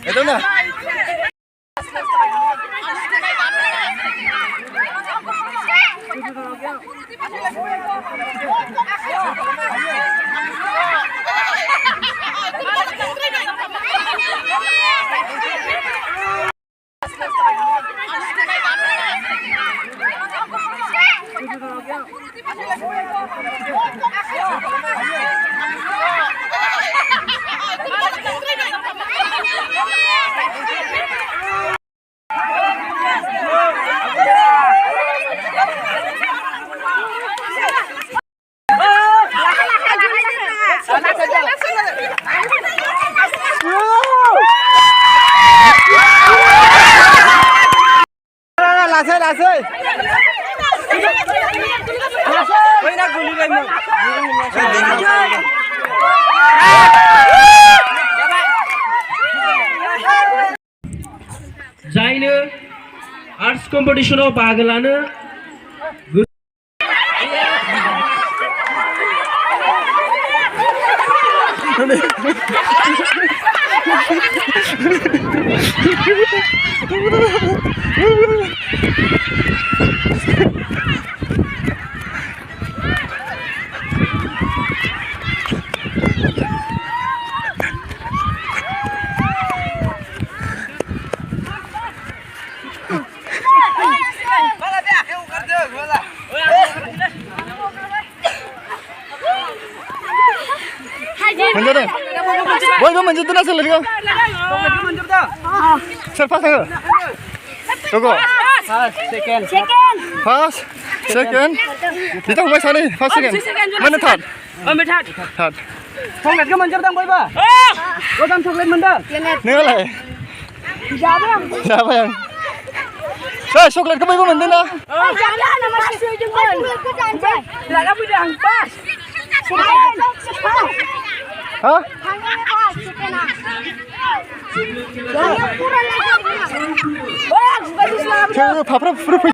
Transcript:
Itu na. जायनो arts कम्पिटिशनाव बाहागो लानो Menjadi, boy boy menjadi nasi lagi kau. Siapa sih? Tunggu. Second. First, second. Kita mulai sana. First, second. Mana third? Third. Chocolate ke menjadi boy ba? Kau tam chocolate menjadi. Ni apa? Siapa yang? Hey, chocolate ke boy boy menjadi na? Jangan nama saya jangan. Lala punya angpas. Hah? Cuma papa pura